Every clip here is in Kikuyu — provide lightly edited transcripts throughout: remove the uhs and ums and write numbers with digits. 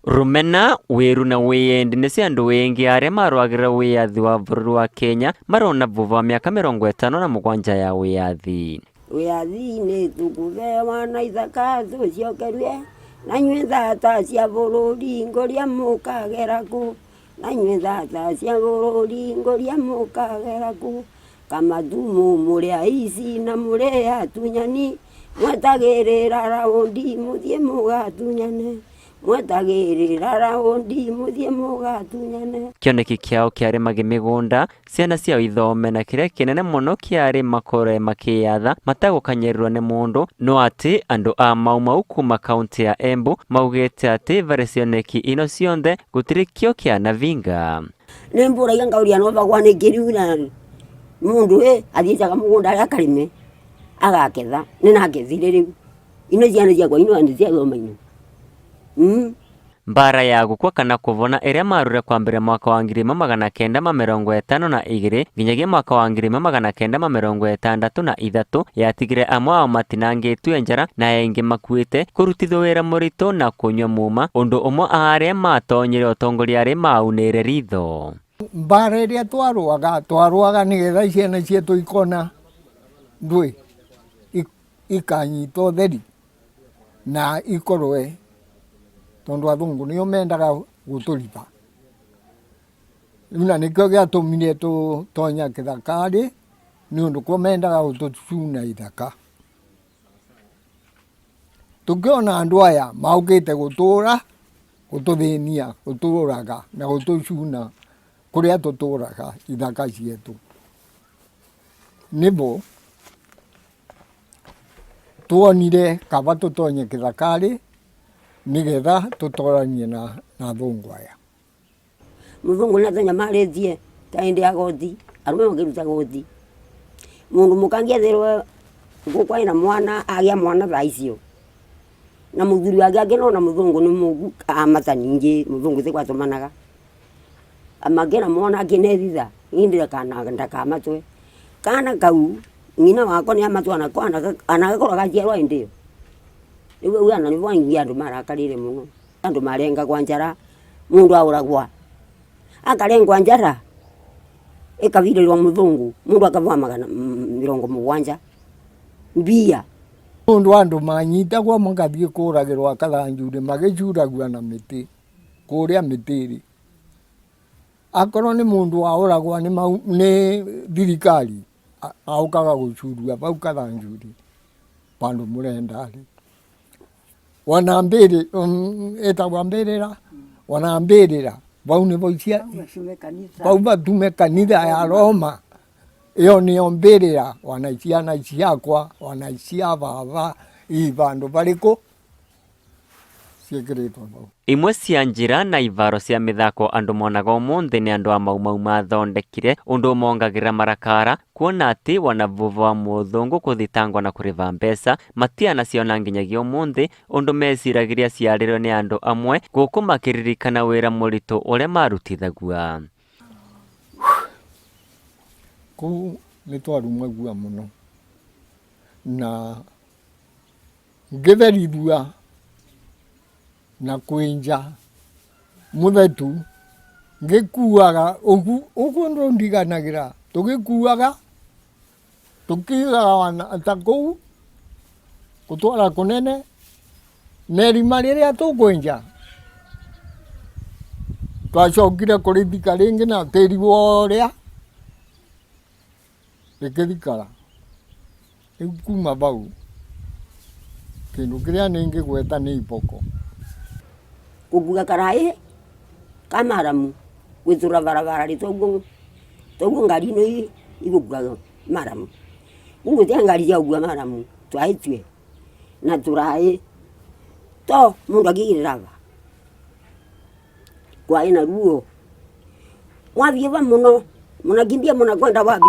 Rũmena, wĩru na wĩyendi nĩcio andũ aingĩ arĩa marũagĩrĩra wĩyathi wa bũrũri wa Kenya marona vuva wa mĩaka 57 ya wĩyathi. Wĩyathi-inĩ tũkũhewa na ithaka tũcokerue, na inyuĩ thata cia bũrũri ngũria mũkagera kũ, na inyuĩ thata cia bũrũri ngũria mũkagera kũ, Kamatumu mũrĩ aici na mũrĩ atunyani, mwetagĩrĩra raũndi mũthiĩ mũgatunyane, mwetagĩrĩra raũndi mũthiĩ mũgatunyane. Kĩoneki kĩao kĩarĩ magĩ mĩgũnda, ciana ciao ithome na kĩrĩa kĩnene mũno kĩarĩ makorwe makĩyatha mategũkanyĩrĩrwo nĩ mũndũ, no atĩ andũ a Mau Mau kuma kaũntĩ ya Embu maugĩte atĩ varĩ cioneki ino cionthe gũtirĩ kĩo kĩanavinga. Nĩ mbũragia ngauria no bakwa nĩ kĩriu na mũndũ ĩ athiĩcaga mũgũnda arĩa akarĩme agaketha nĩ nagethire rĩu ino ciana ciakwa ino nĩ ciathoma ino. Mbara ya gũkua kana kũvona ĩrĩa marure kwambĩrĩria mwaka wa 1952 nginyagia mwaka wa 1963 yatigire amwe ao matinangĩtue njara na aingĩ makuĩte, kũrutithio wĩra mũritũ na kũnyua muma, ũndũ ũmwe arĩa matonyire ũtongoria arĩ maunĩire ritho. Mbara ĩrĩa twarũaga, twarũaga nĩgetha ciana cietũ ikona ndũĩ, ikanyita ũtheri na ikorwe tondũ athũngũ nĩo mendaga gũtũriba. Rĩu na nĩkĩo gĩatũmire tũtonya kĩthakarĩ nĩ ũndũ kuo mendaga gũtũcuna ithaka. Tũkĩona andũ aya maũkĩte gũtũra, gũtũthĩnia, gũtũraga na gũtũcuna kũrĩa tũtũraga ithaka cietũ. Nĩbo tuonire kaba tũtonye kĩthakarĩ nĩgetha tũtoranie na athũngũ aya. Mũthũngũ nĩ atũnyamarĩtie ta hĩndĩ ya goti, arũme makĩruta goti. Mũndũ mũka angĩethirwo gũkũ ena mwana agĩa mwana thaa icio, na mũthuri wake akĩnona mũthũngũ nĩ mũku amata ningĩ mũthũngũ ti gwatũmanaga. Makĩra mwana akĩnethitha ĩndĩ ndakamatwe. Kana kau nyina wako nĩ amatwa nako anagakorwo gaciarwo hĩndĩ ĩyo. Rĩu hau nĩho andũ marakarire mũno. Andũ marengagwa njara, mũndũ aũragwa, akarengwa njara, ĩkavirĩrwo mũthũngũ, mũndũ akavua 700 mbia. Nĩ ũndũ andũ manyitagwo magathiĩ kũragĩrwo akathanju-inĩ magĩcuragua na mĩtĩ kũrĩa mĩtĩ ĩrĩ. Akorwo nĩ mũndũ waũragwo nĩ thirikari aũkaga gũcurua bau kathanju-inĩ bandũ mũrenda rĩ. Ona mbĩrĩ ĩtagwo mbĩrĩra, ona mbĩrĩra bau nĩbo bau batume kanitha ya Roma ĩyo nĩyo mbĩrĩra ona ciana ciakwa ona cia baba i bandũ barĩkũ ciĩkĩrĩtwo bau. Imwe cia njĩra na ivaro cia mĩthako andũ monaga ũmũthĩ nĩ andũ a Mau Mau mathondekire ũndũ ũmongagĩrĩra marakara kuona atĩ wanavuva wa mũthũngũ kũthitangwo na kũrĩva mbeca matianaciona nginyagia ũmũthĩ ũndũ meciragĩria ciarĩrwo nĩ andũ amwe gũkũ makĩririkana wĩra mũritũ ũrĩa marutithagua. Kũu nĩ twarumagua mũno na ngĩtherithua na kwĩnja mũthetu ngĩkuaga ũguo ũguo ndũndiganagĩra tũgĩkuaga tũkiugaga ta kũu gũtwara kũnene na irima rĩrĩa tũkwenja twacokire kũrĩthika rĩngĩ na tĩri worĩa rĩkĩthikara. Rĩu kuma bau kĩndũ kĩrĩa niĩ ingĩgweta nĩ iboko. Gũkua karaĩ ka maramu gwĩtũra barabara rĩ toguo toguo ngari ino igũkua maramu. Rĩu gũtirĩ ngari cia gũkua maramu twaĩtue na tũraĩ to mũndũ angĩigĩrĩra va kwaĩ na ruo. Mwathiĩ va mũno mũnakimbia mũnakwenda wapi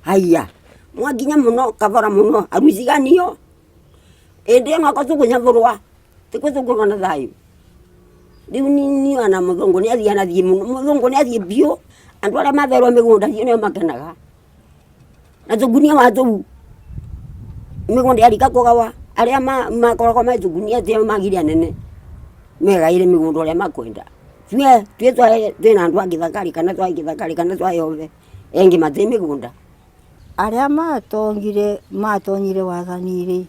haiya mwakinya mũno kabora mũno aruciganio ĩndĩ ĩyo mwaka tũkũnyavũrwa tikuo tũkũrwa na thayũ. Rĩu niĩ ona mũthũngũ nĩ athiĩ anathiĩ mũno mũthũngũ nĩ athiĩ biũ andũ arĩa matherwo mĩgũnda acio nĩo makenaga. Na tũgunia wa tũu mĩgũnda yarika kũgawa arĩa makoragwo me tũgunia tio magire anene. Megaire migunda uria makwenda. Tue tue twae twina andu a githakari kana twae githakari kana twae ove engi mati migunda. Aria matongire matonyire wathani-ri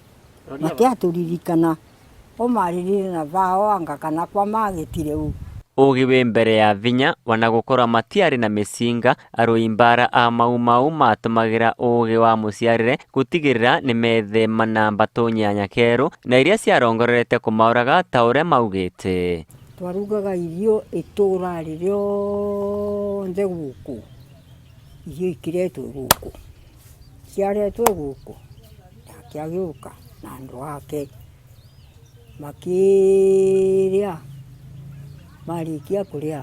matiaturirikana o maririre na bao anga kana kwa magitire u. Ũgĩ wĩ mbere ya vinya ona gũkorwo matiarĩ na mĩcinga, arũi mbara a Mau Mau matũmagĩra ũgĩ wa mũciarĩre gũtigĩrĩra nĩmethema na mbatũ nya Nyakerũ na iria ciarongorerete kũmaũraga ta ũrĩa maugĩte. Twarugaga irio itũra rĩothe gũkũ, irio ikiretwo gũkũ, ciaretwo gũkũ, nake agĩũka na andũ ake makĩrĩa, marĩkia kũrĩa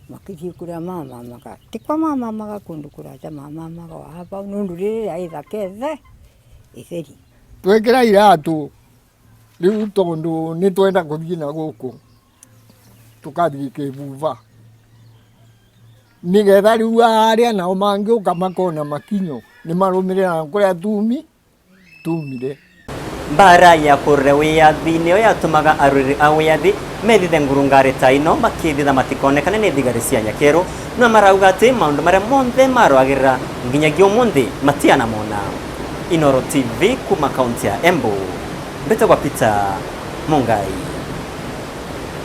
makĩthiĩ kũrĩa mamamaga, ti kwa mamamaga kũndũ kũraca mamamaga o haha nĩũndũ rĩrĩa ĩthaka ĩthe ĩtheri. Twekĩra iratũ rĩu tondũ nĩ twenda kũthiĩ na gũkũ tũkathiĩ kĩbuba nĩgetha rĩu arĩa nao mangĩũka makona makinyo nĩ marũmĩrĩra kũrĩa tumire. Mbara ya kũrũĩrĩra wĩyathi nĩyo yatũmaga arũĩrĩri a wĩyathi methithe ngurungarĩ ta ĩno makĩthitha matikonekane nĩ thigari cia Nyakerũ, no marauga atĩ maũndũ marĩa monthe marũagĩrĩra nginyagia ũmũthĩ matianamona. Inooro TV kuma kaunti ya Embu, mbĩtagwo Peter Mungai.